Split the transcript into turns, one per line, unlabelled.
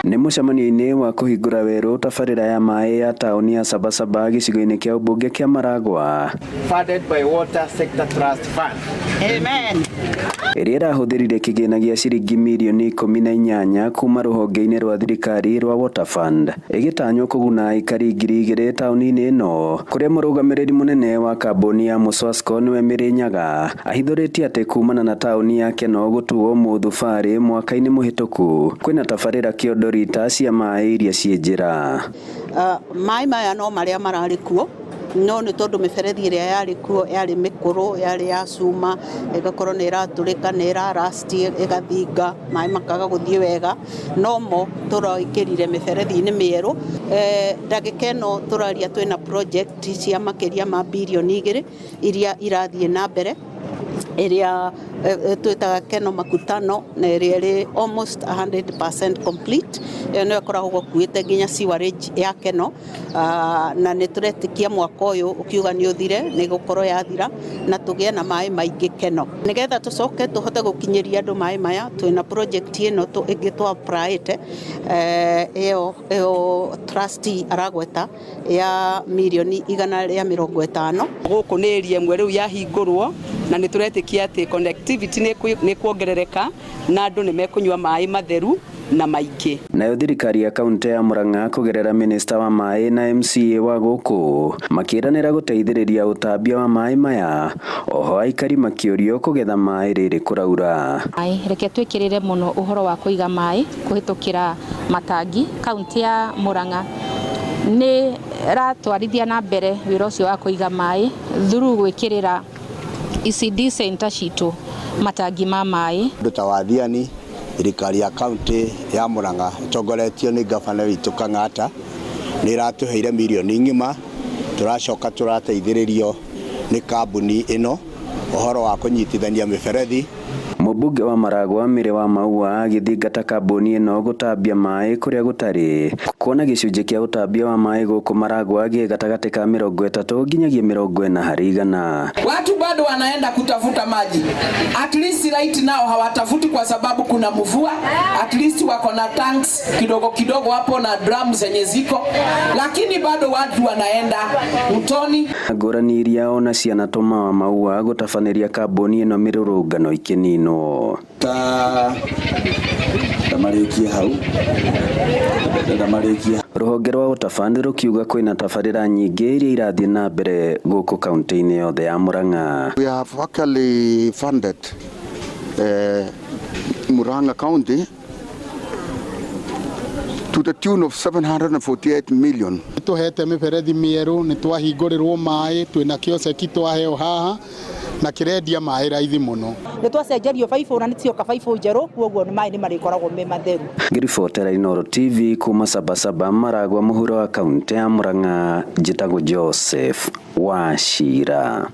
Nĩ mũcemanio-inĩ wa kũhingũra werũ tabarĩra ya maĩ ya taũni ya Sabasaba gĩcigo-inĩ kĩa ũmbunge kĩa Maragwa
Funded by Water Sector Trust Fund.
Amen.
Ĩrĩa ĩrahũthĩrire kĩgĩna gĩa ciringi mirioni 18 kuma rũhonge-inĩ rwa thirikari rwa Water Fund, ĩgĩtanywo kũguna aikari 2000 taũni-inĩ ĩno, kũrĩa mũrũgamĩrĩri mũnene wa kambuni ya Mũswasco nĩwe Mĩrĩnyaga ahithũrĩtie atĩ kumana na taũni ya Kenol gũtuo mũthubarĩ mwaka-inĩ mũhĩtũku, kwĩna tabarĩra kĩondo rita cia maĩ iria ciĩ njĩra.
Maĩ maya no marĩa mararĩ kuo, no nĩ tondũ mĩberethi ĩrĩa yarĩ kuo yarĩ mĩkũrũ, yarĩ ya cuma, ĩgakorwo nĩ ĩratũrĩka, nĩ ĩrarasti, ĩgathinga, maĩ makaga gũthiĩ wega. No mo tũraingĩrire mĩberethi-inĩ mĩerũ. Ndagĩka ĩno tũraria twĩna project cia makĩria ma birioni 2 iria irathiĩ na mbere, ĩrĩa twĩtaga Kenol Makutano, na ĩrĩa ĩrĩ almost 100% complete. Ĩyo nĩyo ĩkoragwo ĩkuĩte nginya sewerage ya Kenol, na nĩ tũretĩkia mwaka ũyũ ũkiuga nĩ ũthire nĩ gũkorwo yathira na tũgĩe na maĩ maingĩ Kenol. Nĩgetha tũcoke tũhote gũkinyĩria andũ maĩ maya, twĩna project ĩno ĩngĩ twa applyĩte, ĩyo trustee aragweta ya mirioni 150.
Gũkũ nĩ area ĩmwe rĩu yahingũrwo na nĩ tũretĩkia atĩ connectivity nĩ kuongerereka na andũ nĩ mekũnyua maĩ matheru na maingĩ.
Nayo thirikari ya kaunti ya Murang'a kũgerera minista wa maĩ na MCA wa gũkũ makĩranĩra gũteithĩrĩria ũtambia wa maĩ maya, oho aikari makĩũrio kũgetha maĩ rĩrĩ kũraura.
Maĩ, reke twĩkĩrĩre mũno ũhoro wa kũiga maĩ kũhĩtũkĩra matangi. Kaunti ya Murang'a nĩ ĩratwarithia na mbere wĩra ũcio wa kũiga maĩ through gwĩkĩrĩra ECD center citũ matangi ma maĩ.
Ũndũ ta wathiani, thirikari ya kaunti ya Murang'a ĩtongoretio nĩ gavana witũ Kang'ata nĩ ĩratũheire mirioni ng'ima. Tũracoka tũrateithĩrĩrio nĩ kambuni ĩno ũhoro wa kũnyitithania mĩberethi.
Mũmbunge wa Maragwa Mĩrĩ wa Maua agĩthingata kambuni ĩno gũtambia maĩ kũrĩa gũtarĩ, kuona gĩcunjĩ kĩa ũtambia wa maĩ gũkũ Maragwa gĩ gatagatĩ ka 30 nginyagia 40%.
Watu bado wanaenda kutafuta maji. At least right now hawatafuti kwa sababu kuna mvua. At least wako na tanks kidogo kidogo hapo na drum zenye ziko, lakini bado watu wanaenda mtoni.
Ngũrani iria ona cianatũma wa Maua gũtabanĩria kambuni ĩno mĩrũrũngano ikĩninwo.
Ta ndamarĩkie hau, ndamarĩkie.
Rũhonge rwa Water Fund rũkiuga kwĩna tabarĩra nyingĩ iria irathiĩ na mbere gũkũ kaunti-inĩ yothe ya Murang'a.
We have actually funded Murang'a County to the tune of 748 million.
Tuhete miberethi mĩerũ, nĩ twahingũrĩrwo maĩ, twĩna kĩoceki twaheo haha na kĩrendia maĩ raithi mũno.
Nĩ twacenjerio baibũ na nĩ cioka baibũ njerũ, koguo maĩ nĩ marĩkoragwo me matheru.
Ngĩribotera Inooro TV kuma Sabasaba, Maragwa, mũhuro wa kaunti ya Murang'a, njĩtagwo Joseph Wachira.